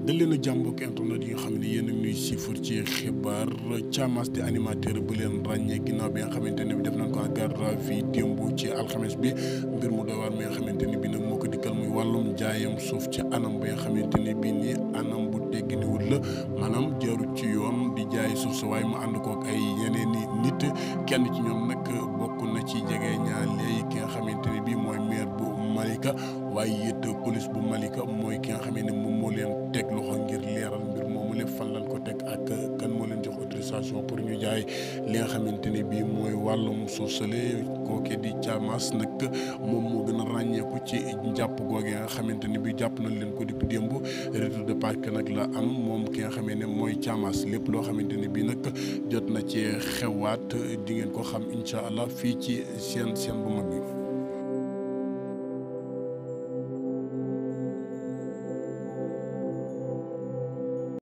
dal leen a jàmm mbokk internet yi nga xam ne yéen a ngi ñuy siifur ci xibaar Thiamas di animateur bu leen ràññee ginnaaw bi nga xamante ne bi def nañ ko en garde à vue démb ci alxames bi mbir mu doy waar mi nga xamante ni bi nag moo ko dikkal muy wàllum jaayam suuf ci anam bi nga xamante ni bii nii anam bu tegginiwul la maanaam jaarut ci yoon di jaay suuf sa waaye mu ànd kook ay yeneen i nit kenn ci ñoom nag bokk na ci jege ñaale ki nga xamante ni bii mooy maire bu Malika waaye it police bu Malika mooy ki nga xam ne moom moo leen teg loxo ngir leeral mbir moomu lépp fan lañ ko teg ak kan moo leen jox autorisation pour ñu jaay li nga xamante ne bii mooy wàllum suuf sale kooke di Thiamas nag moom moo gën a ràññeeku ci jàpp googe nga xamante ne bii jàpp nañ leen ko depuis démb retour de parquet nag la am moom ki nga xamee ne mooy Thiamas lépp loo xamante ne bii nag jot na ci xewaat di ngeen ko xam incha allah fii ci seen bu mag bi.